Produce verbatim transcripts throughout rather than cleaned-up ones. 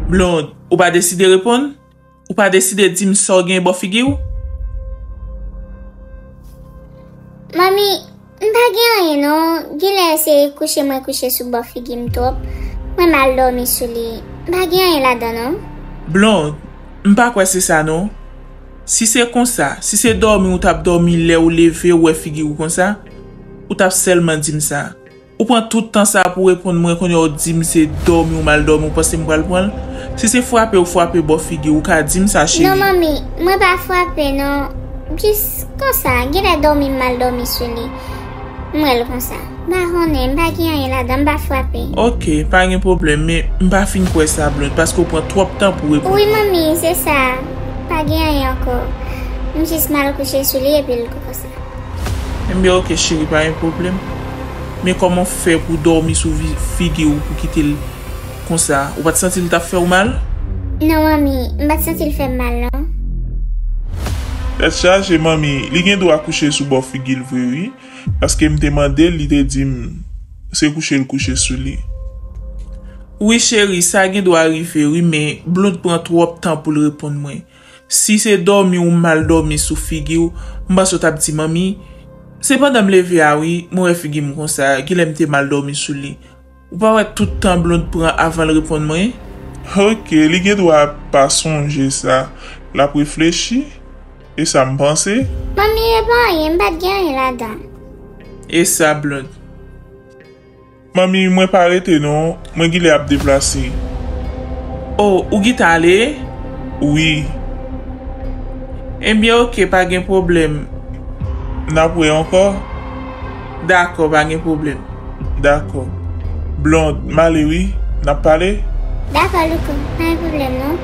Blond, ou pa deside reponn? Ou pa deside di m sa w gen bò figi w? Manmi, m pa gen anyen non. Genlè se kouche mwen kouche sou bò figi m twòp. Mwen mal dòmi sou li. M pa gen anyen ladan non. Blond, m pa kwè se sa non. Si se konsa, si se dòmi ou t ap dòmi lè ou leve ou wè figi w konsa, ou t ap sèlman di m sa. Ou pran tout tan sa pou reponn mwen, kounye a w di m se dòmi ou mal dòmi, ou panse m pral pran l? Si se frape ou frape bò figi w, ou ka di m sa, cheri. Non, manmi, mwen pa frape, non. Jis konsa, genlè dòmi m mal dòmi sou li. M wè l konsa. M pa konnen, m pa gen anyen ladan, m pa frape. Ok, pa gen pwoblèm, men m pa fin kwè sa, Blond, paske w pran twòp tan pou reponn mwen. Wi, manmi, se sa. Pa gen anyen ankò. M jis mal kouche sou li epi l konsa. Enben, ok, cheri, pa gen pwoblèm. Men kòman w fè pou dòmi sou vi- figi w pou kite l konsa? Ou pa t santi l t ap fè w mal? Non, manmi, m pa t santi l fè m mal, non. Tèt chaje, manmi, li gen dwa kouche sou bò figi l vre, wi. Paske m te mande l, li te di m se kouche l kouche sou li. Wi, cheri, sa gen dwa rive, wi, men Blond pran twòp tan pou l reponn mwen. Si se dòmi ou mal dòmi sou figi w, m panse w t ap di manmi. Se pandan m leve a wi, mwen wè figi m konsa, genlè m te mal dòmi sou li. Ou pa wè tout tan Blond pran avan l reponn mwen? Ok, li gen dwa pa sonje sa. L ap reflechi. E sa m panse. Manmi, e pa anyen, m pa t gen anyen ladan. E sa, Blond. Manmi, mwen pa rete non, mwen genlè ap deplase. Oh, ou gentan ale? Wi. Enben, ok, pa gen pwoblèm. N ap wè ankò? Dakò, pa gen pwoblèm. Dakò. Blond, m ale wi, n ap pale? Dakò, Louko, pa gen pwoblèm non.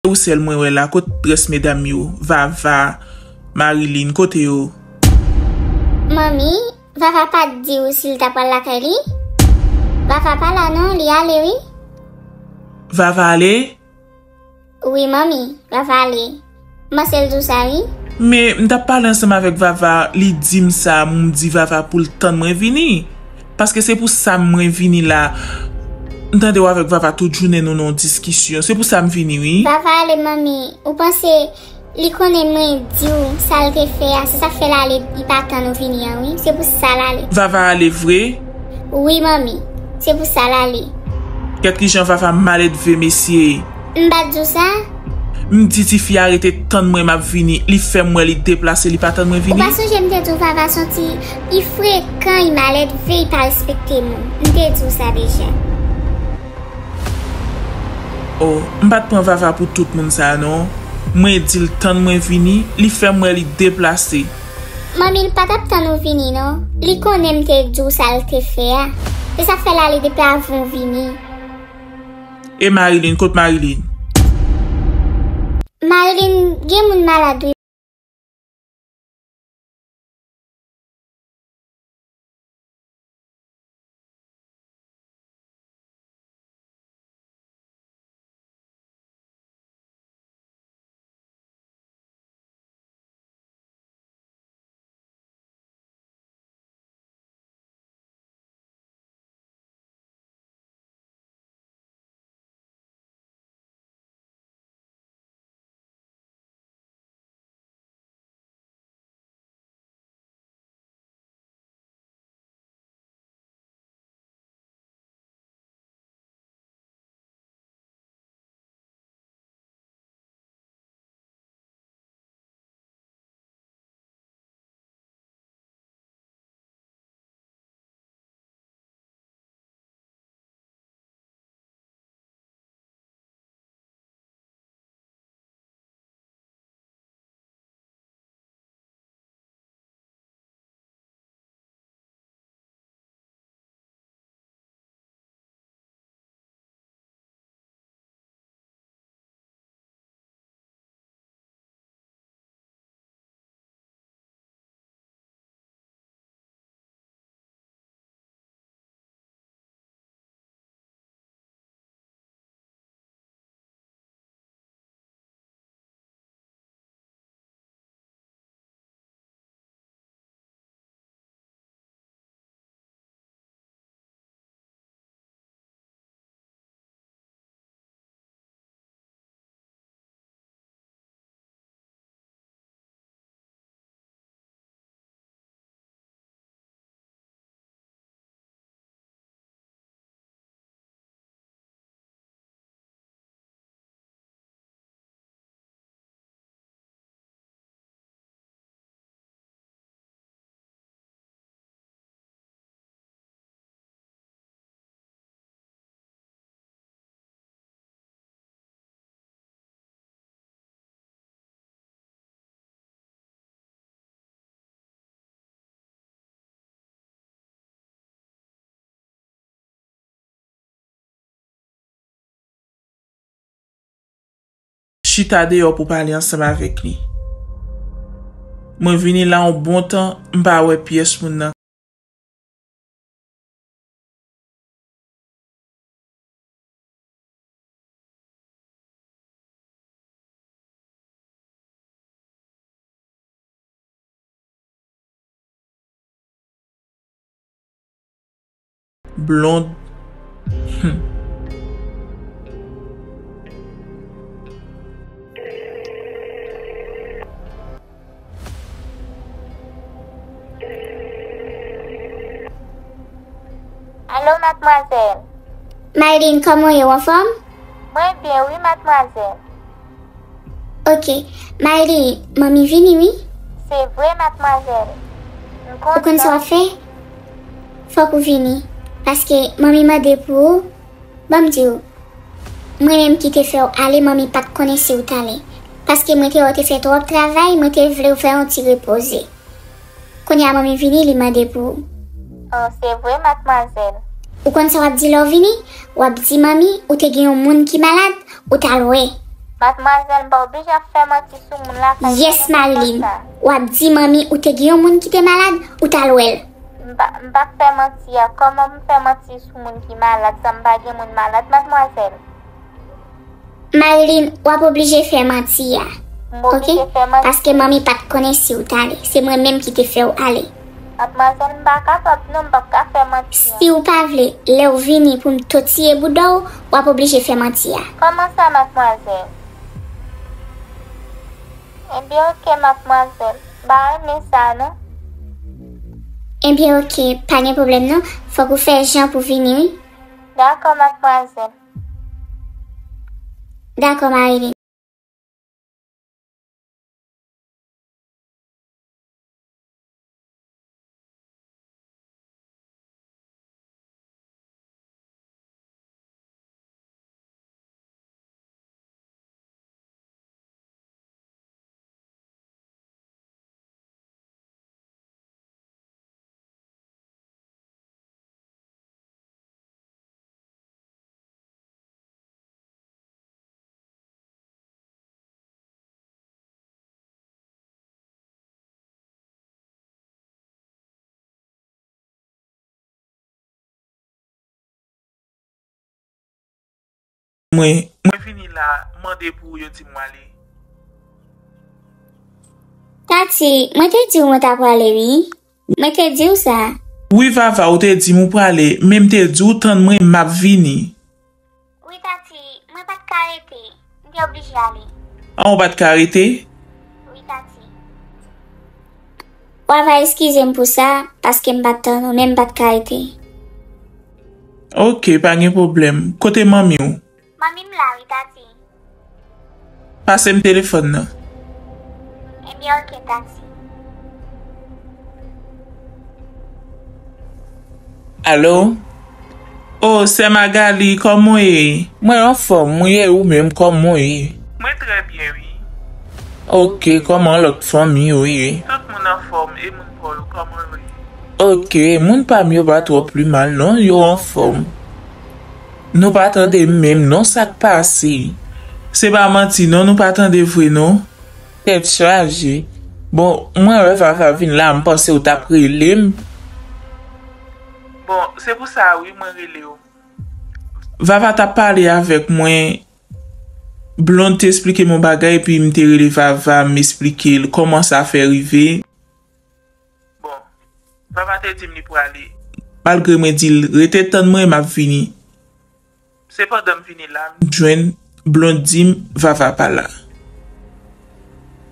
Ou sèl mwen wè la, kot rès medam yo? Vava, Marilyn, kote yo? Manmi, Vava pa t di w si l ta pral lakay li? Vava pa la non, li ale wi. Vava ale? Wi, manmi, Vava ale. M panse l di w sa, wi. Men, m t ap pale ansanm avèk Vava, li di m sa, m di Vava pou l tann mwen vini. Paske se pou sa mwen vini la. M tande w avèk Vava tout jounen nou nan yon diskisyon. Se pou sa m vini, wi. Vava ale, manmi. Ou panse li konnen mwen di w sa l te fè a, se sa k fè l ale, li pa tann ou vini an, wi. Se pou sa l ale. Vava ale vre? Wi, manmi. Se pou sa l ale. Gad kijan Vava maledve, mesye. M pa t di w sa? M di tifi a rete tann mwen, m ap vini. Li fè m wè li deplase, li pa tann mwen vini. Ou pa sonje m te di w Vava se yon ti, li frekan, li maledve, li pa respekte moun. M te di w sa deja. Oh, m pa t pran Vava pou tout moun sa a non. Mwen di l tann mwen vini, li fè m wè li deplase. Manmi, l pa t ap tann ou vini non. Li konnen m te di w sa l te fè a. Se sa k fè l ale depi avan w vini. E Marilyn, kot Marilyn? Marilyn gen moun malad wi. chita deyò pou pale ansanm avèk li. Mwen vini la yon bon tan, m pa wè pyès moun nan. Blonde. Hmm. Alo, madmwazèl. Marilyn, kòman w ye, w anfòm? Mwen byen, wi, madmwazèl. Ok. Marilyn, manmi vini, wi. Se vre, madmwazèl. M kontan. Ou konn sa w ap fè? Fòk ou vini. Paske manmi mande pou ou. Ban m di w. Mwen menm ki te fè w ale, manmi pa t konnen si w t ale. Paske mwen te wè w te fè twòp travay, mwen te vle w fè yon ti repoze. Kounye a manmi vini, li mande pou ou. Oh, se vre, madmwazèl. Ou konn sa w ap di lè w vini? W ap di manmi, ou te gen yon moun ki malad, ou t al wè. Madmwazèl, m pa oblije ap fè manti sou moun lakay mwen. Yes, Marilyn. W ap di manmi, ou te gen yon moun ki te malad, ou t al wè l. M pa, m pa fè manti a. Kòman m fè manti sou moun ki malad, san m pa gen moun malad, madmwazèl? Marilyn, w ap oblije fè manti a. M oblije fè manti. Ok? Paske manmi pa t konnen si w t ale. Se mwen menm ki te fè w ale. Madmwazèl, m pa kapab non, m p ap ka fè manti a. Si w pa vle, lè w vini pou m totiye bouda w, w ap oblije fè manti a. Kòman sa, madmwazèl? Ebyen, ok, madmwazèl. M pa renmen sa, non. Ebyen, ok, pa gen pwoblèm, non. Fòk ou fè jan pou vini, wi. Dakò, madmwazèl. Dakò, Marilyn. Mwen, mwen vini la, mande pou yo di m w ale. Tati, mwen te di w mwen ta prale, wi. Mwen te di w sa. Wi, Vava, ou te di m ou prale, men m te di w tann mwen, m ap vini. Wi, Tati, mwen pa t ka rete. M te oblije ale. An, ou pa t ka rete? Wi, Tati. Vava, eskize m pou sa, paske m pa t tann ou, men m pa t ka rete. Ok, pa gen pwoblèm. Kote manmi w? Manmi m la, wi, Tati. Pase m telefòn nan. Ebyen, ok, Tati. Alo? O, sè Magali, kòman w ye? Mwen anfòm, wi, e ou menm, kòman w ye? Mwen trè byen, wi. Ok, kòman lòt fanmi yo ye? Tout moun anfòm, e moun pa w yo, kòman yo ye? Ok, moun pa m yo pa twò pi mal, non, yo anfòm. Nou pa tande menm, non, sa k pase? Se pa manti, non, nou pa tande vre, non. Tèt chaje. Bon, mwen wè Vava vin la, m panse w t ap rele m. Bon, se pou sa, wi, mwen rele w. Vava t ap pale avèk mwen. Blonde te esplike m yon bagay, epi m te rele Vava, m esplike l kòman sa fè rive. Bon, Vava te di m li prale. Malgre mwen di l, rete tann mwen, m ap vini. Se pandan m vini la, m jwenn Blonde di m Vava pa la.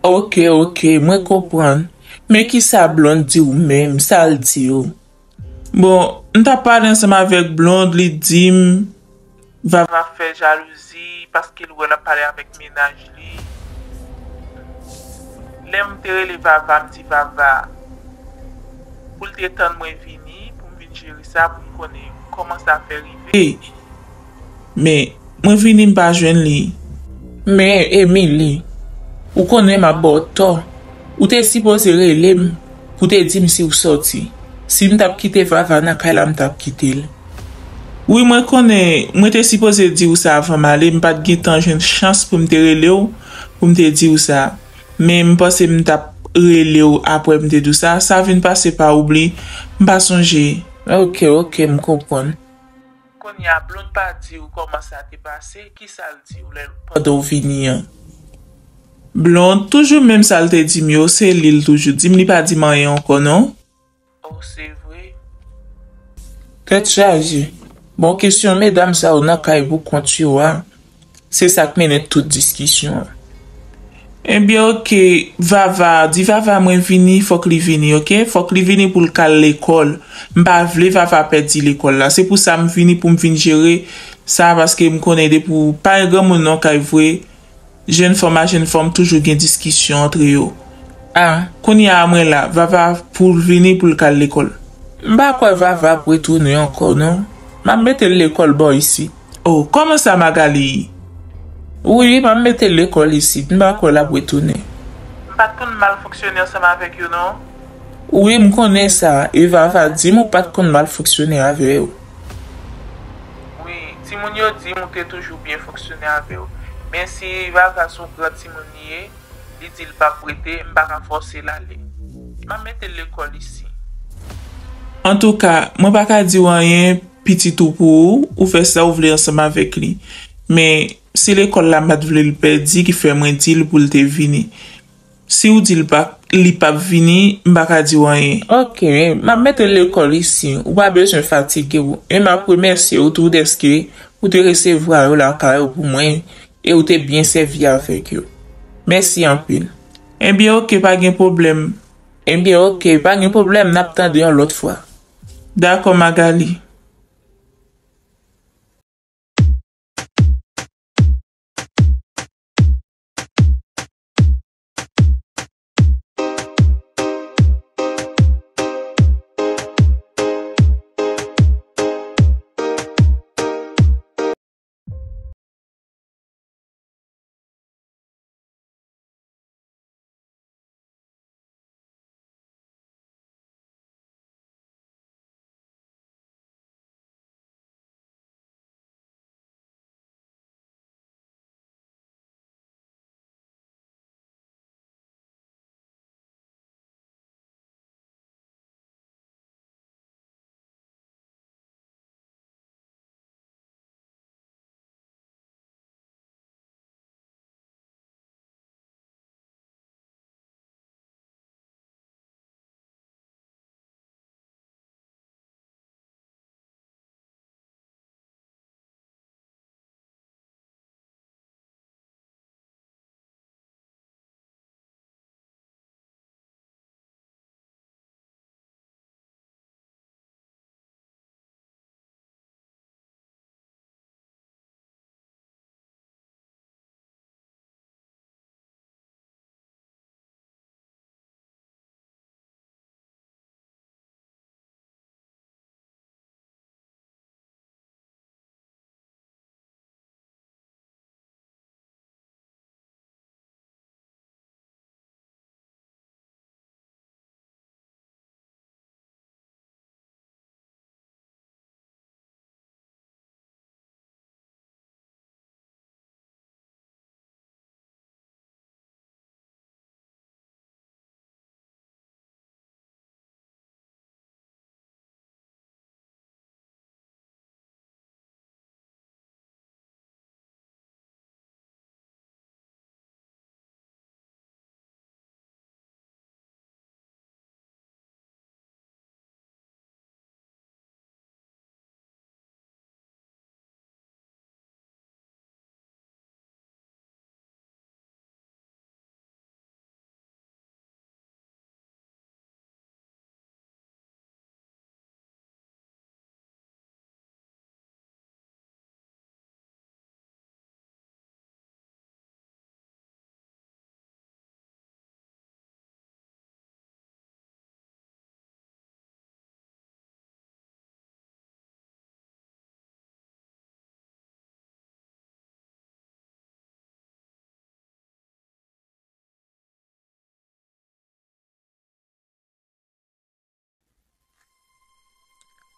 Ok, ok, mwen konprann. Men kisa Blonde di w menm, sa l di w? Bon, m t ap pale ansanm avèk Blonde, li di m Vava fè jalouzi paske l wè l ap pale avèk mennaj li. Lè m te rele Vava, m di Vava pou l te tann mwen vini, pou m vin jere sa, pou m konnen kòman sa fè rive. Men, mwen vini, m pa jwenn li. Men, Emily, ou konnen m ap ba w tò. Ou te sipoze rele m pou te di m si w sòti. Si m t ap kite Vava nan kay la, m t ap kite l. Wi, mwen konnen, mwen te sipoze di w sa avan m ale, m pa t gen tan jwenn chans pou m te rele w, pou m te di w sa. Men m panse m t ap rele w apre m te di w sa. Sa vin pase pa oubli, m pa sonje. Ok, ok, m konprann. Kounye a, Blonde pa di w kòman sa te pase, ki sa l di w lè pandan w vini an? Blonde, toujou menm sa l te di m yo, se li l toujou di m, li pa di m anyen ankò non. Oh, se vre. Tèt chaje. Bon, kesyon medam sa yo nan kay pou kont yo a, se sa k mennen tout diskisyon an. Ebyen, ok, Vava, di Vava mwen vini, fòk li vini, ok? Fòk li vini pou l k al lekòl. M pa vle Vava pèdi lekòl la. Se pou sa m vini pou m vin jere sa, paske m konnen depi w pa gen granmoun nan kay vre, jèn fanm a jèn fanm toujou gen diskisyon antre yo. A, kounye a mwen la, Vava pou l vini pou l k al lekòl. M pa kwè Vava ap retounen ankò non. M ap mete l lekòl bò isit. Oh, kòman sa Magali? Wi, m ap mete l lekòl isit. M pa kwè l ap retounen. M pa t konn mal fonksyone ansanm avèk yo non. Wi, m konnen sa. E Vava di m ou pa t konn mal fonksyone avè yo. Wi, timoun yo di m ou te toujou byen fonksyone avè yo. Men si Vava se yon gran timoun li ye, li di l p ap rete, m pa ka fòse l ale. M ap mete l lekòl isi. Antouka, mwen pa ka di w anyen, pitit ou pou ou, ou fè sa w vle ansanm avèk li. Men, se lekòl la m pa t vle l pèdi ki fè mwen di l pou l te vini. Si w di l pa, li p ap vini, m pa ka di w anyen. Ok, m ap mete l lekòl isi. Ou pa bezwen fatige w. E m ap remèsye w tou dèske ou te resevwa yo lakay ou pou mwen e ou te byen sèvi avèk yo. Mèsi anpil. Ebyen, ok, pa gen pwoblèm. Ebyen, ok, pa gen pwoblèm, n ap tande yon lòt fwa. Dakò, Magali.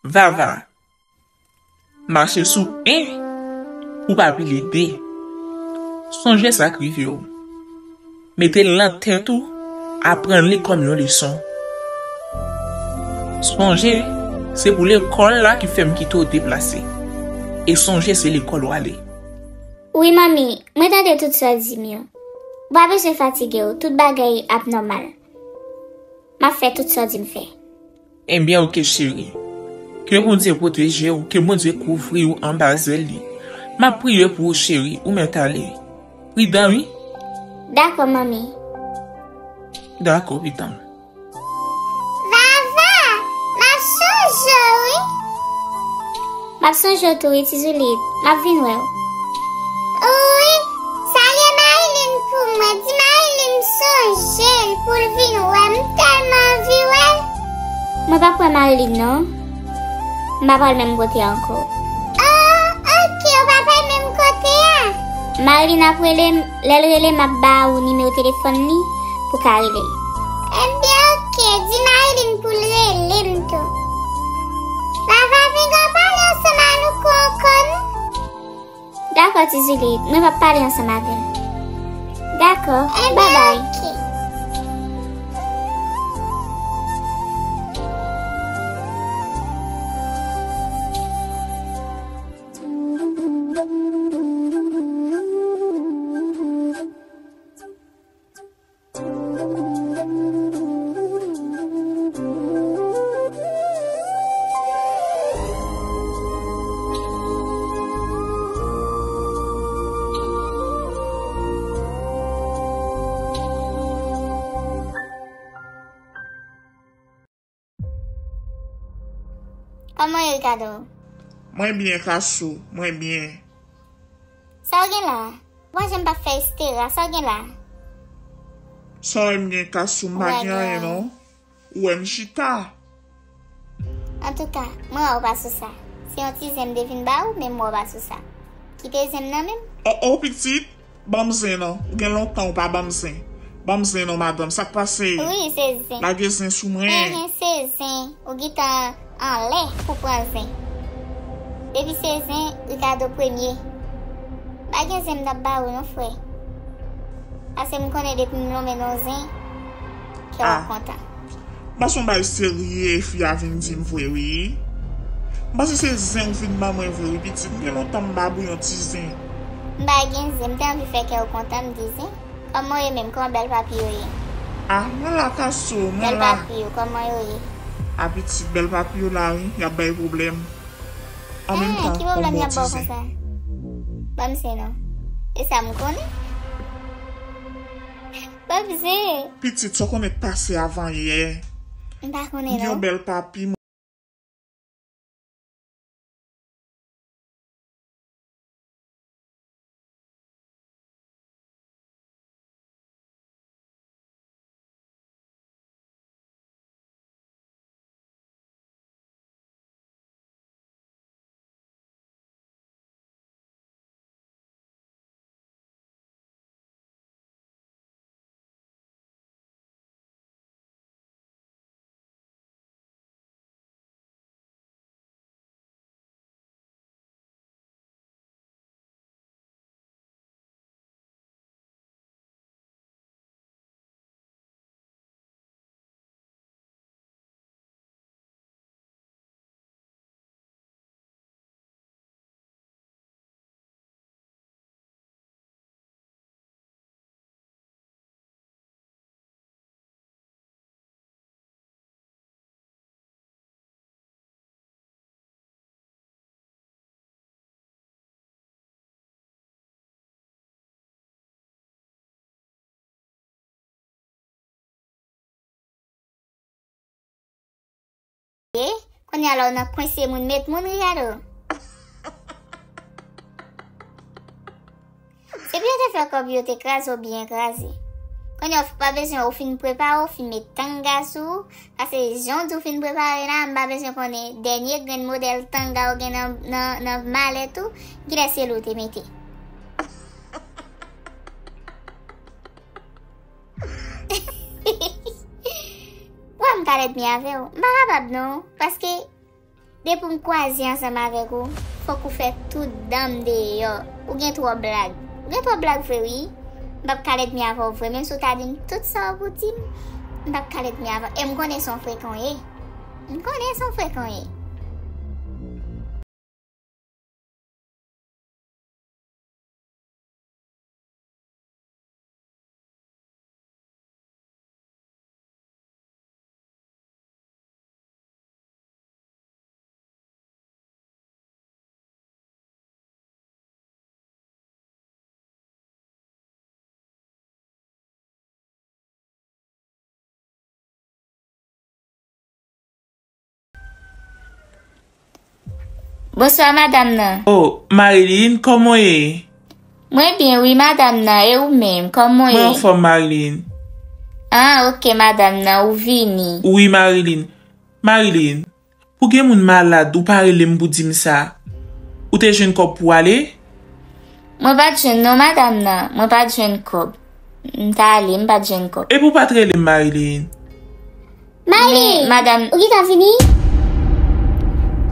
Vava. Mache sou en pou w pa pile de. Sonje sa k rive w. Mete l nan tèt ou, aprann li kòm yon leson. Sonje, se pou lekòl la ki fè m kite w deplase. E sonje, se lekòl w ale. Wi, manmi, mwen tande tout sa w di m yo. Ou pa bezwen fatige w, tout bagay ap nòmal. M ap fè tout sa w di m fè. Ebyen, oke, cheri. Ke Bondye pwoteje w, ke Bondye kouvri w anba zèl li. M ap priye pou ou, cheri, ou mèt ale. Pridan, wi. Dakò, manmi. Dakò, pridan. Vava, m ap sonje w, wi. M ap sonje w tou, wi, Ti Zilit. M ap vin wè w. Wi, salye Marilyn pou mwen. Di Marilyn m sonje l pou l vin wè m. M tèlman anvi wè l. Mwen p ap wè Marilyn, non. M pa pral menm kote a ankò. Oh, oke, w pa pral menm kote a. Marilyn ap rele m, lè l rele m, m ap ba ou nimewo telefòn li pou w ka rele l. Ebyen, oke, di Marilyn pou l rele m tou. Vava, pinga w pale ansanm a Louko ankò, non? Dakò, Ti Zilit, mwen p ap pale ansanm avè l. Dakò, ebyen, babay. Oke. Kòman w ye, Ricardo? Mwen byen, Kasou, mwen byen. Sa w gen la? Ou pa janm pa fè estera, sa w gen la? Sa w wè m gen, Kasou? M pa gen anyen, non. Ou wè m chita. Antouka, mwen wè w pa sou sa. Se yon ti zen m te vin ba ou, men m wè w pa sou sa. Kite zen m nan men m. Oh, oh, pitit, ban m zen nan. Ou gen lontan ou pa ban m zen. Ban m zen non, madanm. Sa k pase? Wi, se zen. Lage zen sou mwen. Enhen, se zen. Ou gentan anlè pou pran zen. Depi se zen, Ricardo premye. Pa gen zen m t ap ba ou non, frè. Paske m konnen depi m lonmen nan zen, kè w ap kontan. M panse yon bagay serye fi a vin di m vre wi. M panse se zen ou vin ban mwen vre wi, pitit. M gen lontan m babou yon ti zen. M pa gen zen, m te anvi fè kè w kontan, m di zen. Kòman w ye menm? Kòman bèl papi yo ye? Ah, mwen la, Kasou, mwen la. Bèl papi yo, kòman yo ye? Ah, pitit, bèl papi yo la wi, y ap bay pwoblèm. An menm tan, ki pwoblèm y ap ba w konsa? Ban m zen non. E sa m konnen. Ban m zen. Pitit, sa w konnen k pase avan yè? M pa konnen non. M gen yon bèl papi. E kounye a la w nan kwense moun, met moun, Ricardo. Se pou yo te fè kòb yo te kraze w byen kraze. Kounye a w pa bezwen, ou fin prepare, w fin met tanga sou ou. Paske jan w di w fin prepare la, m pa bezwen konnen dènye grenn modèl tanga w gen nan, nan, nan malèt ou, kilès se li w te mete. Wè m ka lèd mi avè w. M pa kapab non, paske depi m kwaze ansanm avèk ou, Fòk ou fè tout dan m deyò. Ou gen twòp blag. Ou gen twòp blag vre, wi. M p ap ka lèdmi avè w vre. Menm si w ta di m tout sa w pou di m, m p ap ka lèdmi avè w. E m konnen se yon frekan w ye. M konnen se yon frekan w ye. Bonswa, madanm nan. Oh, Marilyn, kòman w ye? Mwen byen, wi, madanm nan. E ou menm, kòman w ye? Mwen anfòm, Marilyn. Ah, ok, madanm nan, ou vini. Wi, Marilyn. Marilyn, pou gen moun malad, ou pa rele m pou di m sa. Ou te jwenn kòb pou w ale? Mwen pa t jwenn non, madanm nan. Mwen pa t jwenn kòb. M t ale, m pa t jwenn kòb. Epi w pa t rele m, Marilyn? Marilyn, men, madanm, ou gentan vini?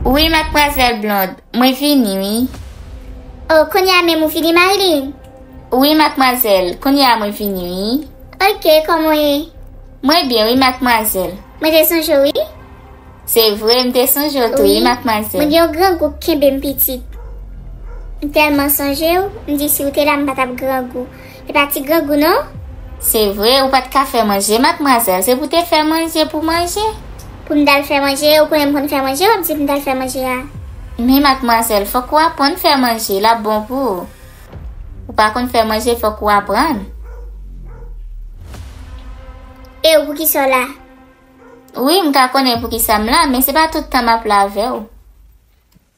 Wi, madmwazèl Blonde, mwen vini, wi. Oh, kounye a menm ou vini, Marilyn? Wi, madmwazèl, kounye a mwen vini, wi. Ok, kòman w ye? Mwen byen, wi, madmwazèl. Mwen te sonje w, wi. Se vre, m te sonje w tou, wi, madmwazèl. Mwen gen yon grangou k kenbe m pitit. M tèlman sonje w, m di si w te la, m pa t ap grangou. E pa ti grangou, non? Se vre, ou pa t ka fè manje, madmwazèl. Se pou te fè manje pou manje. Pou m t al fè manje, ou konnen m konn fè manje, w ap di pou m t al fè manje a. Men, madmwazèl, fòk ou aprann fè manje, l ap bon pou ou. Ou pa konn fè manje, fòk ou aprann. E ou poukisa w la? Wi, m ka konnen poukisa m la, men se pa tout tan m ap la avè w.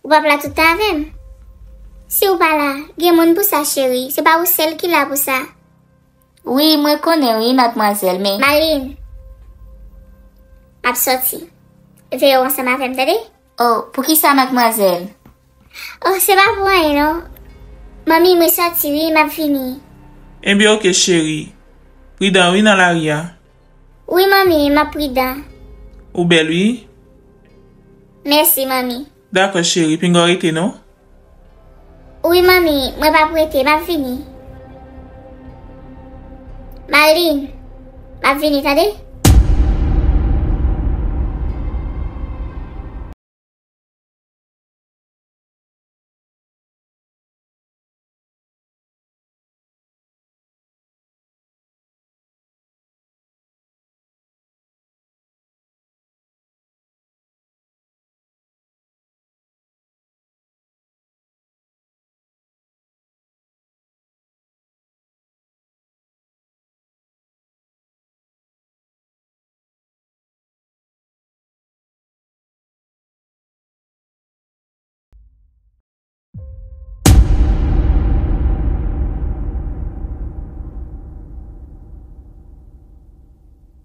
Ou p ap la tout tan avè m? Si w pa la, gen moun pou sa, cheri. Se pa ou sèl ki la pou sa. Wi, mwen konnen, wi, madmwazèl, men. Marilyn, m ap sòti. Veye w ansanm avè m, tande? Oh, poukisa, madmwazèl? Oh, se pa pou anyen, non. Manmi, mwen sòti, wi, m ap vini. Ebyen, oke, cheri. Pridan, wi, nan lari a. Wi, manmi, m ap pridan. Ou bèl, wi. Mèsi, manmi. Dakò, cheri, pinga w rete, non? Wi, manmi, mwen p ap rete, m ap vini. Marilyn, m ap vini, tande?